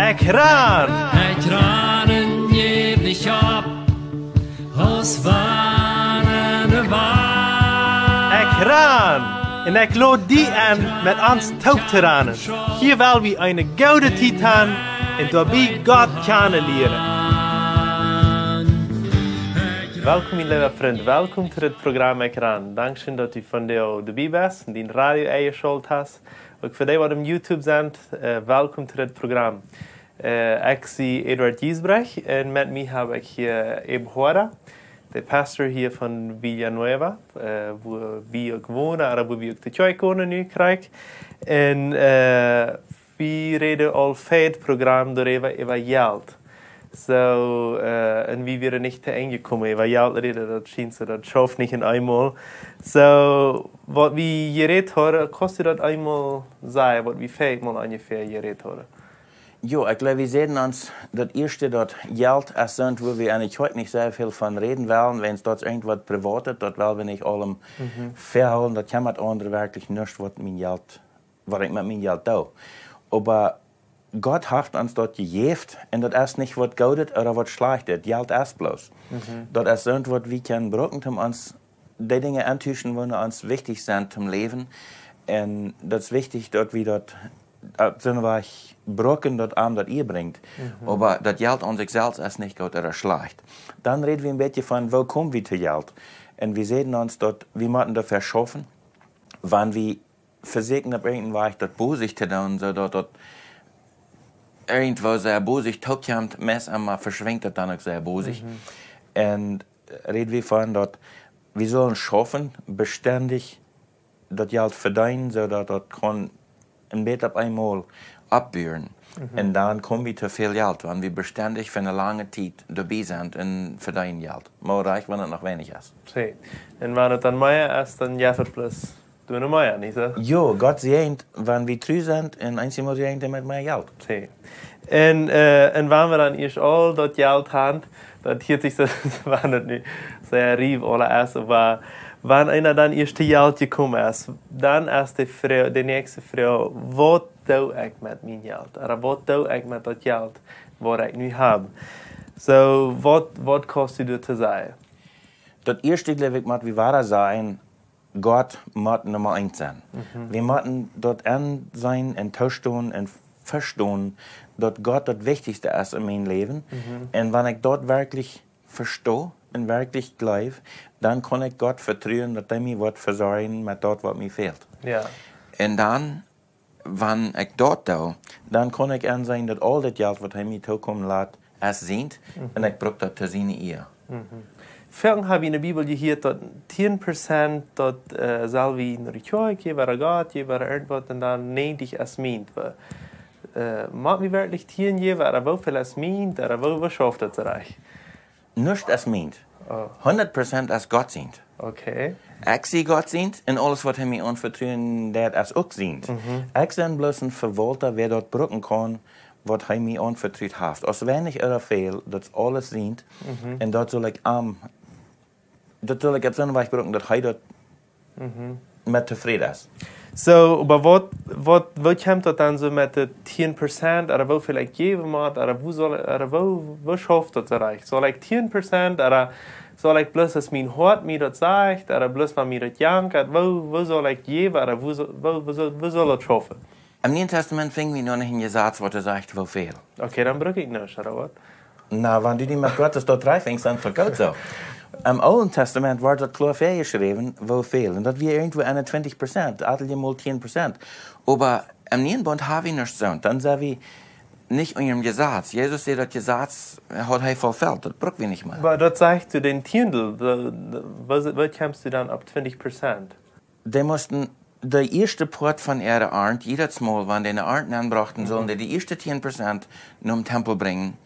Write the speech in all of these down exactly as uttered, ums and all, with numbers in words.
Ekj ran! Ekj ran un jeef nich opp, aus wann ne Wal. Ekj ran! Un ekj lod die enn, met ons toop to ranen. Hia well wie eene goode Tiet han un doabie Gott kjanen lieren. Welkom, mien leewa Frint. Welkom to dit Program Ekj ran. Dankscheen, daut du vondoag doabie best un dien Radio enjeschault hast. Uk fa dee, waut opp YouTube sent, äh, welkom to dit Program. Äh, ekj sie Eduard Giesbrecht un met mie hab ekj hia Abe Hoare, de Pastor hia von Villanueva, äh, wua wie uk wonen, ooda wua wie uk de Kjoakj gonen nu krakjt. Un, äh, wie räden aul fa dit Program doaräwa, äwa Jelt. Soo, äh, un wie wieren nich to Enj jekomen. Äwa Jelt räden, daut schient soo, daut schauft nich en eemol. Soo, waut wie jerät hauden, kaust du daut eemol sajen, waut wie fa mol onjefäa jerät hauden? Jo, ekj jleew, wie säden ons daut ieeschte, daut Jelt es soont, wua wie enne Kjoakj nich sea väl von räden wellen, wiels daut es irjentwaut Privatet, daut well wie nich aulem Mhm. väahoolen, daut kjemt aundre werkjlich nuscht, waut mien Jelt, waut ekj met mien Jelt doo. Oba Gott haft ons daut jejäft, un daut es nich waut Goodet ooda waut Schlajchtet. Jelt es bloos. Mhm. Daut es soont, waut wie kjennen brucken, om ons dee Dinja auntotuschen, waut ons wichtich sent toom Läwen. Un daut es wichtich, daut wie daut, äh, soon Wajch brucken, daut am daut Ea brinjt. Mhm. Oba daut Jelt aun sikj selfst es nich goot ooda schlajcht. Dan räden wie een bät von, woo komen wie to Jelt? Un wie säden ons daut, wie motten doafäa schaufen, wan wie vesieekjen opp irjent een Wajch daut bosich to doonen, soo daut daut irjentwoo sea bosich toopkjemt, meist emma veschwinjt daut dan uk sea bosich. Mhm. Un räden wie von daut, wie sellen schaufen, bestendich daut Jelt vedeenen, soo daut daut kaun een bät opp eemol oppbuen. Mhm. Un dan komen wie to väl Jelt, wan wie bestendich fa eene lange Tiet doabie sent un vedeenen Jelt. Mau rajcht, wan daut noch weinich es. See. Un wan daut dan mea es, dan jeft daut bloos doa noch mea, nich soo? Jo, Gott säajent, wan wie tru sent, un eenjemol säajent hee met mea Jelt. See. Un, äh, un wan wie dan ieescht aul daut Jelt han, daut hieet sikj soo, wan daut nu sea riew aules es, oba wan eena dan ieescht to Jelt jekomen es, dan es de Froag, de näakjste Froag, waut doo ekj met mien Jelt? Ooda waut doo ekj met daut Jelt, waut ekj nu hab? Soo, waut, waut kaust du doatoo sajen? Daut ieeschte, jleew ekj, mott wie wada sajen, Gott mott Numma eent sennen. Mhm. Wie motten daut enseenen un toostonen un vestonen, daut Gott daut Wichtichste es en mien Läwen. Mhm. Un wan ekj daut werkjlich vesto un werkjlich jleew, dan kaun ekj Gott vetruen, daut hee mie woat vesorjen met daut, waut mie fält. Jo. Un dan, wan ekj daut doo, dan kaun ekj enseenen, daut aul daut Jelt, waut hee mie tookomen lat, es sient, Mhm. un ekj bruk daut to siene Ea. Mhm. Foaken hab wie enne Bibel jehieet, daut tieen Prozent, daut, äh, sell wie no de Kjoakj jäwen, ooda Gott jäwen, ooda irjentwaut, un dan näajentich es mient. Wa-, äh, mott wie werkjlich tieen jäwen, ooda woo väl es mient, ooda woo, woo schauft daut rajcht? Nuscht es mient. Oh. Hundat Prozent es Gott sient. Okay. Ekj sie Gott sient un aules, waut hee mie aunvetruen deit, es uk sient. Mhm. Ekj sie bloos een Vewaulta, wäa daut brucken kaun, waut hee mie aunvetrut haft. Aus weinich ooda väl, daut es aules sient. Mhm. Un daut saul ekj am, daut saul ekj opp soon Wajch brucken, daut hee daut Mhm. met tofräd es. Soo, oba waut, waut, woo kjemt daut dan soo met de tieen Prozent, ooda woo väl ekj jäwen mott, ooda woo saul, ooda woo, woo schauft daut soo rajcht? Saul ekj tieen Prozent, ooda saul ekj bloos, aus mien Hoat mie daut sajcht, ooda bloos, wan mie daut jankat, woo, woo saul ekj jäwen, ooda woo saul, woo, woo saul, woo saul daut schaufen? Em Nieen Testament finj wie noch nich een Jesaz, waut doa sajcht, woo väl. Okay, dan bruk ekj nuscht, ooda waut? Na, wan du die met Gott es daut rajcht finjst, dan es daut goot soo. Em Oolen Testament woat daut kloa väajeschräwen, woo väl. Un daut wia irjentwoo aun de twintich Prozent, ateljemol tieen Prozent. Oba em Nieen Bunt hab wie nuscht soont. Dan sent wie nich unja daut Jesaz. Jesus säd, daut Jesaz haud hee vollfelt. Daut bruk wie nich mea. Oba daut sajchst du, dän Tieendel, de, de, woo, woo kjemst du dan opp twintich Prozent? Dee musten de ieeschte Poat von äare Arnt, jiedet Mol, wan dee eene Arnt nenbrochten, sullen Mhm. dee de ieeschte tieen Prozent nom Tempel brinjen.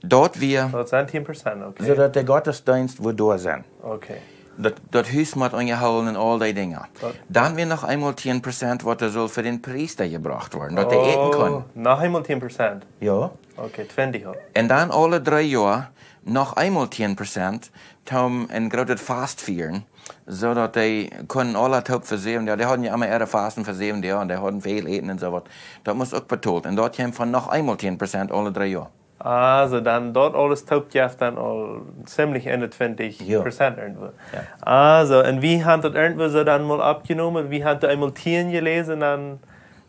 Daut wia Daut sent tieen Prozent, okay. Soo daut de Gottesdeenst wudd doa sennen. Okay. Daut, daut Hus mott unjahoolen un aul dee Dinja. Daut Dan wia noch eemol tieen Prozent, waut doa sull fa dän Priesta jebrocht woaren, daut dee äten kunn. Oh, noch eemol tieen Prozent? Jo. Okay, twintich aul. Un dan aule dree Joa noch eemol tieen Prozent, toom een grootet Fast fieren, soo daut dee kunnen aula toop fa säwen Doag, dee hauden jo emma äare Fasten fa säwen Doag un dee hauden väl Äten un soo waut. Daut must uk betolt. Un daut kjeem von noch eemol tieen Prozent aule dree Joa. Aulsoo, dan daut aules toop jeft dan aul ziemlich eenuntwintich Prozent irjentwoo. Jo. Aulsoo, un wie haben daut irjentwoo soo dan mol oppjenomen, wie haben doa eemol tieen jeläsen, dan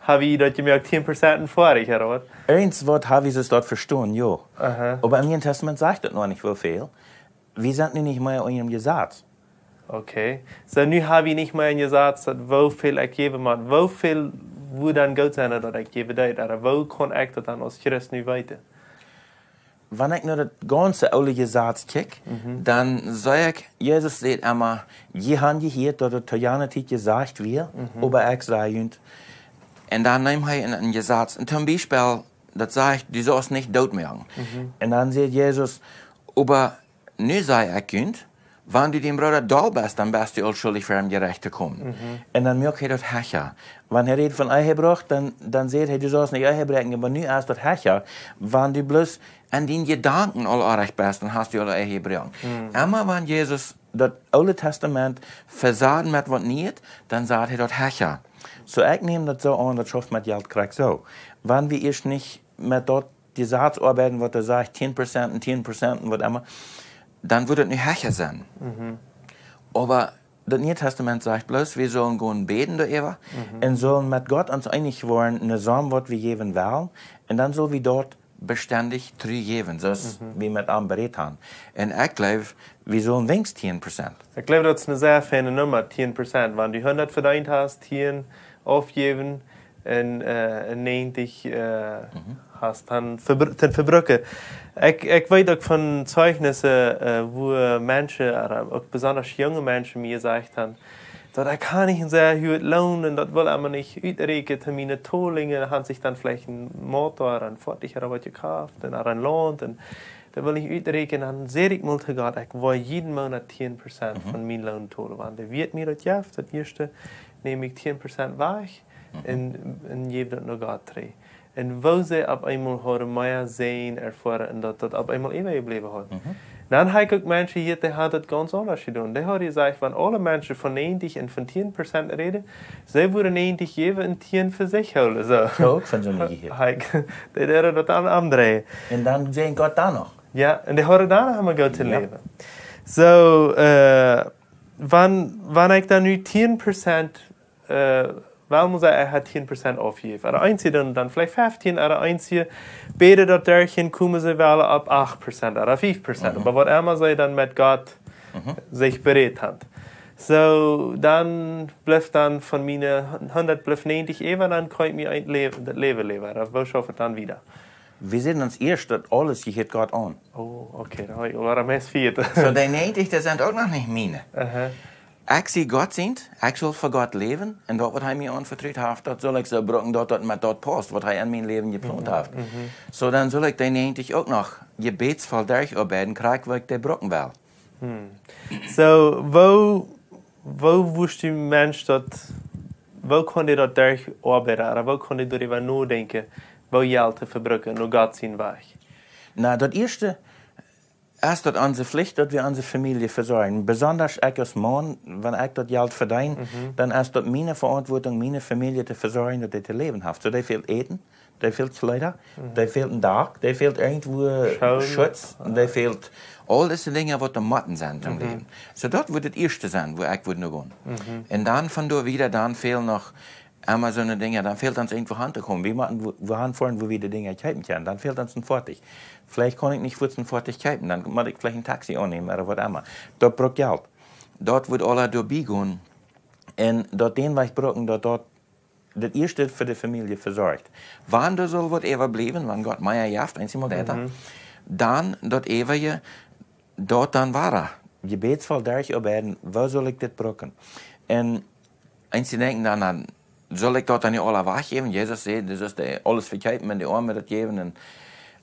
haben wie daut jemoakt, tieen Prozent un foadich, ooda waut? Irjentwaut haben wie soo daut vestonen, jo. Aha. Oba em Nieen Tastament sajcht daut noch nich, woo väl. Wie sent nu nich mea unja däm Jesaz. Okay. Soo, nu haben wie nich mea een Jesaz, daut woo väl ekj jäwen mott, woo väl wudd dan goot sennen, daut ekj jäwen deed, ooda woo kaun ekj daut dan aus Christ nu weeten? Wan ekj no daut gaunze oole Jesaz kjikj, dan see ekj, Jesus säd emma: "Jie haben jehieet, daut et to jane Tiet jesajcht wia, oba ekj saj junt." Un dan neem hee een, een Jesaz. Un toom Biespel, daut sajcht, du saust nich doot moaken. Un dan säd Jesus: "Oba nu saj ekj junt, wan du däm Brooda doll best, dan best du aul schuldich ver daut Jerecht to komen." Un dan moakt hee daut hecha. Wan hee rät von Ehe brocht, dan, dan säd hee, du saust nich Ehe bräakjen, oba nu es daut hecha. Wan du bloos en diene Jedanken aul oajch best, dan hast du aul Ehe jebroaken. Emma wan Jesus daut Oole Tastament vesad met waut Nieet, dan sad hee daut hecha. Soo, ekj näm daut soo aun, daut schauft met Jelt krakjt soo. Wan wie ieescht nich met daut Jesaz oabeiden, waut doa sajcht, tieen Prozent un tieen Prozent un waut emma, dan wudd et nu hecha sennen. Oba daut Niee Tastament sajcht bloos, wie sullen gonen bäden doaräwa un sullen met Gott ons eenich woaren, ne Som, waut wie jäwen wellen, un dan sull wie daut bestendich trigj jäwen, soo aus wie met am berät haben. Un ekj jleew, wie sullen weens tieen Prozent. Ekj jleew, daut es ne sea feine Numma, tieen Prozent. Wan du hundat vedeent hast, tieen aufjäwen un, äh, un näajentich, äh, hast dan vebr-, dan vebruken. Ekj, ekj weet uk von Zeijnisse, äh, wua Menschen, ooda uk besonda junge Menschen mie jesajcht haben, daut ekj kaun nich een sea huaget Loon un daut well ekj mau nich uträakjnen to miene Tolinje, haben sikj dan veleicht een Motor, een Foatich ooda waut jekoft un ooda een Launt un daut well ekj nich uträakjnen, dan saj ekj mol to Gott, ekj well jieda Moonat tieen Prozent von mien Loon tolen. Wan de Wieet mie daut jeft, daut ieeschte, näm ekj tieen Prozent wajch un, un jäw daut no Gott trigj. Un woo see opp eemol hauden mea Säajen erfoaren un daut daut opp eemol äwajebläwen haud. Dan hab ekj uk Menschen jehieet, dee haben daut gaunz aundasch jedonen. Dee hauden jesajcht, wan aule Menschen von näajentich un von tieen Prozent räden, see wudden näajentich jäwen un tieen fa sikj hoolen, soo. Jo, uk von soone jehieet. Hab ekj, dee deeden daut dan omdreien. Un dan säd Gott dan noch. Jo, un dee hauden dan noch emma goot to läwen. Soo, äh, wan, wan ekj dan nu tieen Prozent, äh, well mol sajen, ekj hab tieen Prozent aufjejäft. Ooda eenje dan, dan veleicht feftieen, ooda eenje bäden daut derch un komen see wellen opp acht Prozent ooda fief Prozent. Oba waut emma see dan met Gott sikj berät haben. Soo, dan blift dan von miene hundat blift näajentich äwa, dan kaun ekj mie een Läwen, daut Läwen läwen. Ooda woo schauft et dan wieda? Wie säden ons ieescht, daut aules jehieet Gott aun. Oh, okay, dan hab ekj aul meist vea. Soo, dee näajentich, dee sent uk noch nich miene. Aha. Ekj sie Gott sient, ekj saul fa Gott läwen, un daut, waut hee mie aunvetrut haft, daut saul ekj soo brucken, daut daut met daut pausst, waut hee en mien Läwen jeplont haft. Soo, dan saul ekj dee näajentich uk noch jebädsvoll derchoabeiden, krakjt woo ekj dee brucken well. Soo, woo, woo wurscht du Mensch daut, woo kaun dee daut derchoabeiden, ooda woo kaun dee doaräwa nodenkjen, woo Jelt to vebrucken, no Gott sien Wajch? Na, daut ieeschte es daut onse Pflicht, daut wie onse Famielje vesorjen. Besonda ekj aus Maun, wan ekj daut Jelt vedeen, dan es daut miene Veauntwuatunk, miene Famielje to vesorjen, daut dee to läwen haft. Soo, dee fält Äten, dee fält Kjleeda, dee fält een Dak, dee fält irjentwua Schutz, dee fält aul dise Dinja, waut doa motten sennen toom läwen. Soo, daut wudd daut ieeschte sennen, wua ekj wudd no gonen. Un dan von doa wieda, dan fält noch emma soone Dinja, dan fält ons irjentwua han to komen. Wie motten wua, wua han foaren, wua wie de Dinja kjeepen kjennen. Dan fält ons een Foatich. Veleicht kaun ekj nich fuaz een Foatich kjeepen, dan mott ekj veleicht een Taxi aunnämen ooda waut emma. Daut brukt Jelt. Daut wudd aula doabie gonen. Un daut dän Wajch brucken, daut daut daut ieeschte fa de Famielje vesorcht. Wan doa saul waut äwabliewen, wan Gott mea jeft, eenjemol daut, dan daut äwaje, daut dan wada jebädsvoll derchoabeiden, woo saul ekj dit brucken? Un eenje denkjen dan, na, saul ekj daut dan nich aula wajchjäwen? Jesus säd, du saust aules vekjeepen un de Oame daut jäwen. Un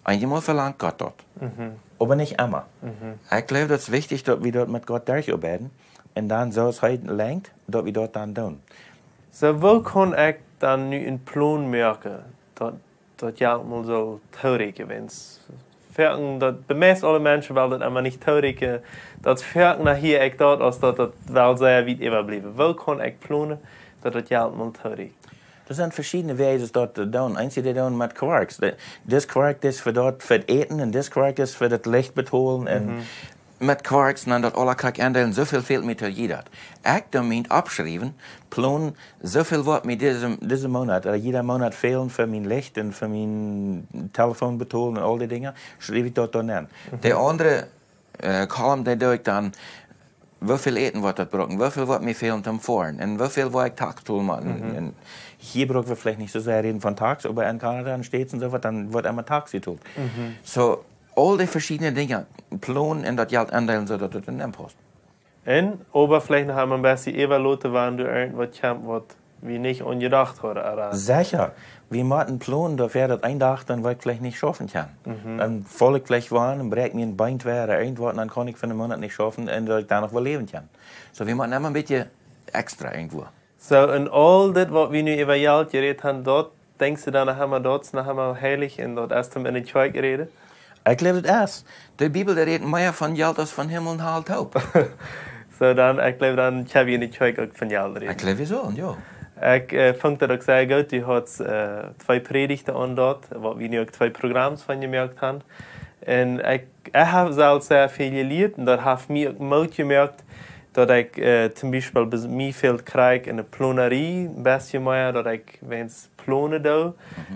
eenjemol velangt Gott daut. Oba nich emma. Ekj jleew, daut es wichtich, daut wie daut met Gott derchoabeiden. Un dan, soo aus hee lenkt, daut wie daut dan doonen. Soo, woo kaun ekj dan nu een Plon moaken, daut, daut Jelt mol saul toorieekjen, wiels foaken daut, bie meist aule Menschen well daut emma nich toorieekjen, daut foaken nohäa ekj daut, aus daut, daut well sea wiet äwabliewen. Woo kaun ekj plonen, daut daut Jelt mol toorieekjt? Doa sent veschiedne Wäaj daut to doonen. Eenje dee doonen met Quarks. De, dis Quark es fa daut, fa daut Äten un dis Quark es fa daut Licht betolen un met Quarks, dan daut aula krakjt endeelen, soo väl fält mie to jieda. Ekj doo mie oppschriewen, plonen, soo väl woat mie dise, dise Moonat, ooda jieda Moonat fälen fa mien Licht un fa mien Telefon betolen un aul dee Dinja, schriew ekj daut dan aun. De aundre, äh, Kolom, dee doo ekj dan, woo väl Äten woat daut brucken, woo väl woat mie fälen toom foaren un woo väl woa ekj Tax tolen motten. Un hia bruck wie veleicht nich soo sea räden von Tax, oba en Kanada un States un soo waut, dan woat emma Tax jetolt. Soo, aul dee veschiedne Dinja plonen un daut Jelt endeelen, soo daut daut enpaust. Un oba veleicht noch emol een bät äwaloten, wan doa irjentwaut kjemt, waut wie nich aun jedocht hauden, ooda? Secha. Wie motten plonen, doafäa daut een Dach dan woa ekj veleicht nich schaufen kjennen. Dan faul ekj veleicht wajch un bräakj mie een Been twei ooda irjentwaut, dan kaun ekj fa een Moonat nich schaufen un daut ekj dan noch woll läwen kjenn. Soo, wie motten emma een bät extra irjentwua. Soo, un aul dit, waut wie nu äwa Jelt jerät haben, daut, denkjst du dan noch emol, daut es noch emol heilich un daut es toom en de Kjoakj räden? Ekj jleew, daut es. De Bibel, dee rät mea von Jelt aus von Himmel un Hal toop. Soo, dan, ekj jleew, dan kjenn wie en de Kjoakj uk von Jelt räden. Ekj jleew, wie sellen, jo. Ekj, äh, funk daut uk sea goot. Du hast, äh, twee Prädichten aun daut, waut wie nu uk twee Programms von jemoakt haben. Un ekj, ekj hab selfst sea väl jelieet un daut haft mie uk Moot jemoakt, daut ekj, äh, toom Biespel, bie mie fält krakjt en de Plonerie een bät mea, daut ekj weens plonen doo,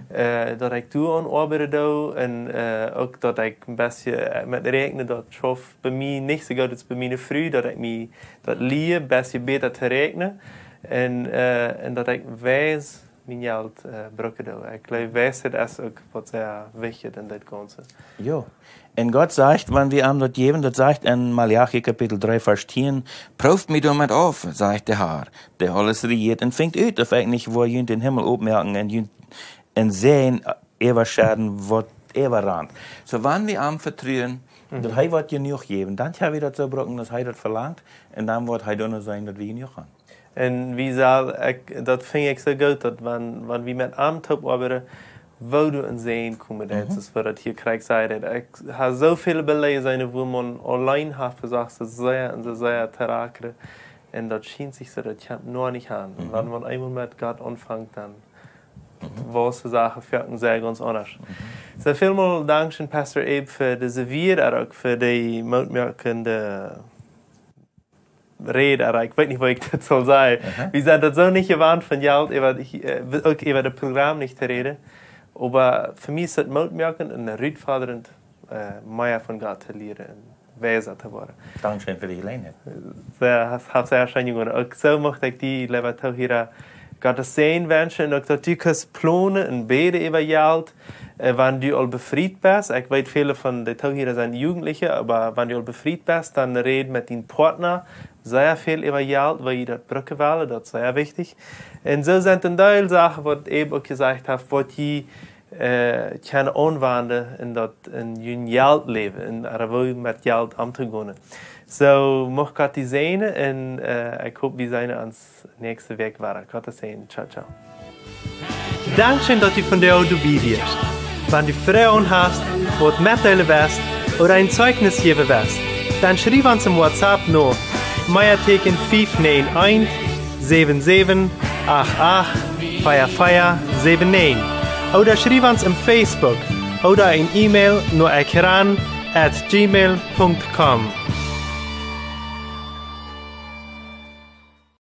äh, daut ekj doa aun oabeiden doo un, äh, uk daut ekj een bät, äh, met räakjnen, daut schauft bie mie nich soo goot aus bie miene Fru, daut ekj mie daut lia, een bät bäta to räakjnen un, äh, un daut ekj weis mien Jelt, äh, brucken doo. Ekj jleew, Weisheit es uk waut sea wichtich en dit Gaunze. Jo. Un Gott sajcht, wan wie am daut jäwen, daut sajcht en Maleachi Kapitel dree, Varsch tieen: "Prooft mie doamet auf, sajcht de Har, dee aules rejieet, un finjt ut, auf ekj nich woa junt dän Himmel opmoaken un junt een Säajen äwaschedden, waut äwarant." Soo, wan wie am vetruen, daut hee woat jenuach jäwen, dan kjenn wie daut soo brucken, aus hee daut velangt, un dan woat hee doonen sennen, daut wie jenuach haben. Un wie sell, ekj, daut finj ekj soo goot, daut wan, wan wie met am toop oabeiden, woo doa een Säajen komen deit, aus wie daut hia krakjt säden. Ekj hab soo väl Beleewnissen, wua maun auleen haft vesocht, soo sea un soo sea to rakjren. Un daut schient sikj soo, daut kjemt noch nich aun. Un wan maun eemol met Gott aunfangt, dan woat de Sach foaken sea gaunz aundasch. Soo, välmol dankscheen, Pastor Abe, fa dise Wieed, oba uk fa dee mootmoakende Räd, oba ekj weet nich, waut ekj daut saul sajen. Wie sent daut soo nich jewant von Jelt äwa, äh, uk äwa daut Programm nich to räden. Oba fa mie es daut mootmoakend un rutfoddrend, äh, mea von Gott to lieren un weisa to woaren. Dankscheen fa de Jeläajenheit. Sea, hast, hast sea scheen jedonen. Uk soo mucht ekj die, leewa Toohiera, Gottes Säajen wenschen un uk daut du kaust plonen un bäden äwa Jelt, äh, wan du aul befriet best. Ekj weet, väle von de Toohiera sent Jugentliche, oba wan du aul befriet best, dan räd met dienen Partner sea väl äwa Jelt, woo jie daut brucken wellen, daut es sea wichtich. Un soo sent een Deel Sachen, waut Abe uk jesajcht haft, waut jie, äh, kjennen aunwenjen un daut en jun Jeltläwen, un, äh, woo met Jelt omtogonen. Soo, mucht Gott die säajnen un, äh, ekj hop, wie seenen ons näakjste Wäakj wada. Gottes Säajen. Ciao, ciao. Dankscheen, daut du vondoag doabie wieescht. Wan du Froagen hast, waut metdeelen west ooda een Zeichnis jäwen west, dan schriew ons em WhatsApp no Meateken fief näajen eent, säwen säwen, acht acht, vea vea, säwen näajen. Ooda schriew ons em Facebook ooda een E-Mail no ekran at gmail punkt com.